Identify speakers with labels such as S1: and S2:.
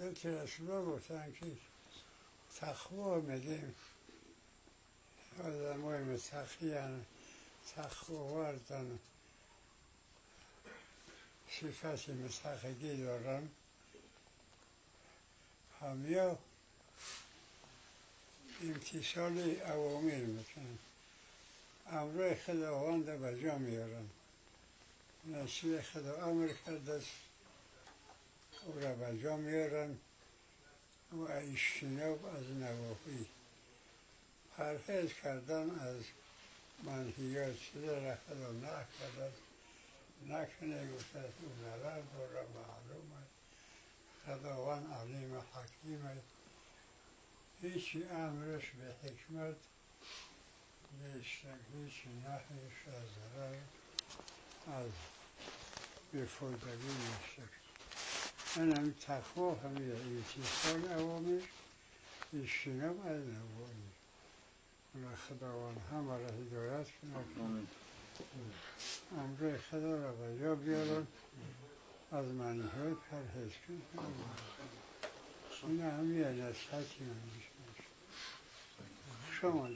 S1: حضرت رسول گفتن که تقوا میدیم آدمای متقی هن، تقوا وردن، صفت متقیگی دارن، همیا امتثال اوامر میکنن، امرای خداوند به جا میارن، نصیب خدا امر کرده است او را به جا میارن و اجتناب از نواهی، پرهیز کردن از منهیات، چیزی را خدا نکرده است نکنه گفته است، او ضرر داره، معلوم است، خداوند علیم و حکیم است، هیچی امرش به حکمت نیست، هیچی نهیش از ضرر از بیفایدگی نیست. این هم تقوا همیه، امتثال اوامر، اجتناب از نواهی. و خداوند همه را هدایت کنه، امر خدا را به جا بیارن، از منهیات پرهیز کنن. این هم یه نصیحتی من میشه. شما